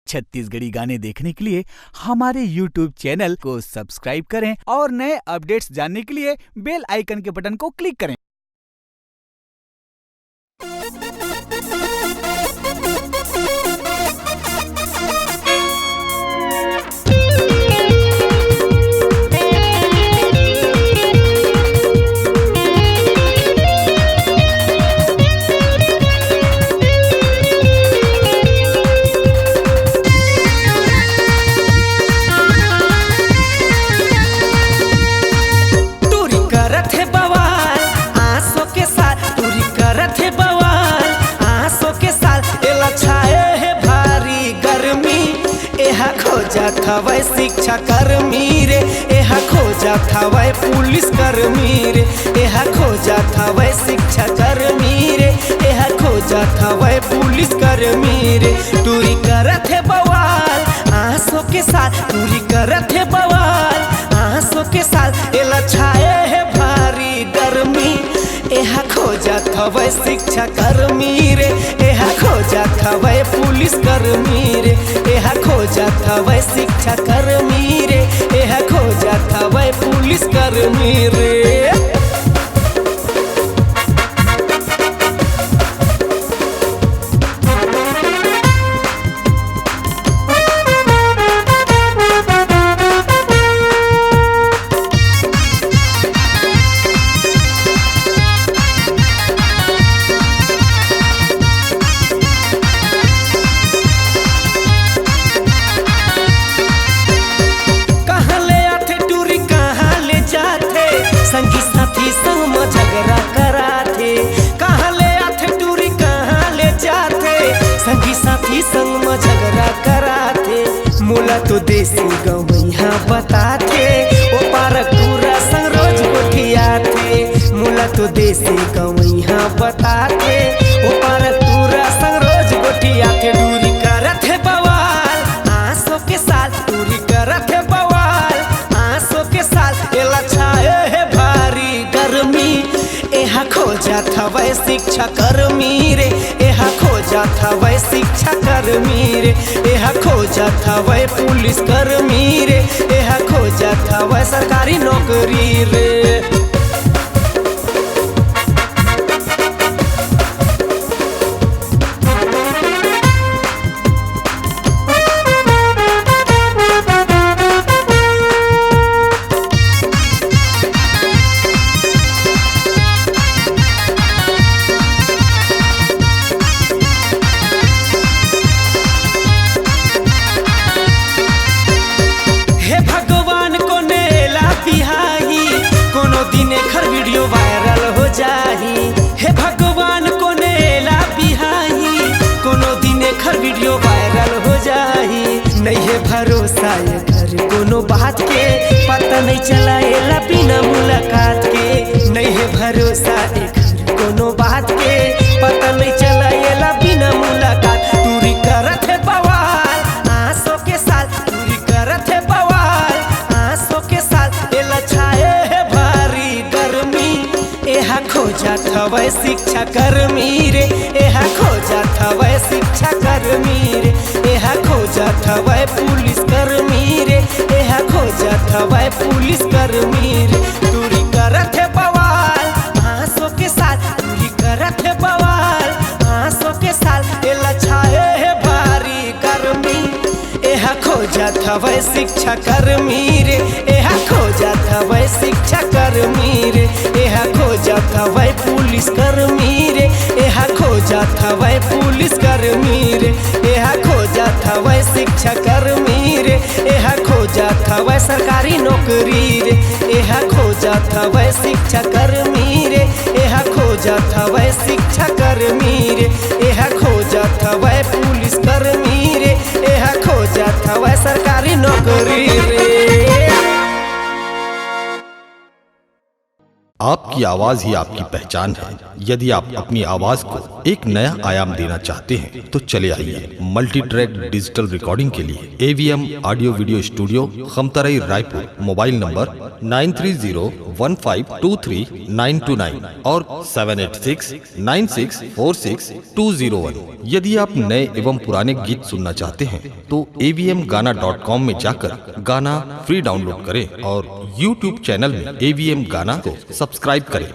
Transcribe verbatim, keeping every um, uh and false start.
छत्तीसगढ़ी गाने देखने के लिए हमारे YouTube चैनल को सब्सक्राइब करें और नए अपडेट्स जानने के लिए बेल आइकन के बटन को क्लिक करें। टूरी करत हे बवाल, आंसू के साथ टूरी करत हे बवाल, आंसू के साथ एला छाए हे भारी गर्मी। एहा खोजत हवय शिक्षा कर्मी रे, एहा खोजत हवय पुलिस कर्मी रे, एहा खोजत हवय शिक्षा कर्मी रे, एहा खोजत हवय पुलिस कर्मी रे। टूरी करत हे बवाल, आंसू के साथ टूरी करत हे बवाल, आंसू के साथ एला छाए हे भारी गर्मी। एहा खोजत हवय शिक्षा कर्मी रे, एहा खोजत हवय पुलिस कर्मी रे, एहा खोजत हवय शिक्षा कर्मी रे, एहा खोजत हवय पुलिस कर्मी रे। कहाँ ले आथे टूरी, कहाँ ले जाथे, संगी साथी संग म झगड़ा कराथे। कहाँ ले आथे टूरी, कहाँ ले जाथे, संगी साथी संग म झगड़ा कराथे। मोला तो देसी गवैया बताथे, ओ पारक टूरा संग रोज गोठियाथे। मोला तो देसी गवैया बताथे, ओ पारक टूरा संग रोज गोठियाथे। टूरी करत हे बवाल, आंसू के साथ टूरी करत हे बवाल, आंसू के साथ एला छाए हे भारी गर्मी। एहा खोजत हवय शिक्षा कर्मी रे, एहा खोजत हवय शिक्षा कर्मी रे, एहा खोजत हवय पुलिस कर्मी रे, एहा खोजत हवय सरकारी नौकरी रे। हे भगवान, कोने ला बिहाही, कोनो दिन एखर वीडियो वायरल हो जाही। हे भगवान, कोने ला बिहाही, कोनो दिन एखर वीडियो वायरल हो जाही। नइ हे भरोसा एखर कोनो बात के, पता नइ चला एला बिना मुलाकात के। नइ हे भरोसा एखर कोनो बात के, पता नइ चला एला बिना मुलाकात। टूरी करत हे बवाल, आंसू के साथ टूरी करत हे बवाल, आंसू के साथ एला छाए हे भारी गर्मी। एहा खोजत हवय शिक्षा कर्मी रे, एहा खोजत हवय शिक्षा कर्मी रे, एहा खोजत हवय पुलिस कर्मी रे, एहा खोजत हवय पुलिस कर्मी रे। टूरी करत हे बवाल, आंसू के साथ टूरी करत हे बवाल, आंसू के साथ एला छाए हे भारी गर्मी। एहा खोजत हवय शिक्षा कर्मी रे, एहा खोजत हवय शिक्षा कर्मी रे, एहा खोजत हवय पुलिस कर्मी रे, एहा खोजत हवय पुलिस कर्मी रे, एहा खोजत हवय शिक्षा कर्मी रे, एहा खोजत हवय सरकारी नौकरी रे, एहा खोजत हवय शिक्षा कर्मी रे, एहा खोजत हवय शिक्षा कर्मी रे, एहा खोजत हवय पुलिस कर्मी रे, एहा खोजत हवय सरकारी नौकरी रे। आपकी आवाज ही आपकी पहचान है। यदि आप अपनी आवाज को एक नया आयाम देना चाहते हैं तो चले आइए मल्टी ट्रैक डिजिटल रिकॉर्डिंग के लिए AVM audio video studio, Khamtarai, Raipur. Mobile number nine three zero one five two three nine two nine और seven eight six nine six four six two zero one. यदि आप नए एवं पुराने गीत सुनना चाहते हैं तो एवीएम गाना डॉट कॉम में जाकर गाना फ्री डाउनलोड करें और यूट्यूब चैनल में एवीएम गाना को सब्सक्राइब करें।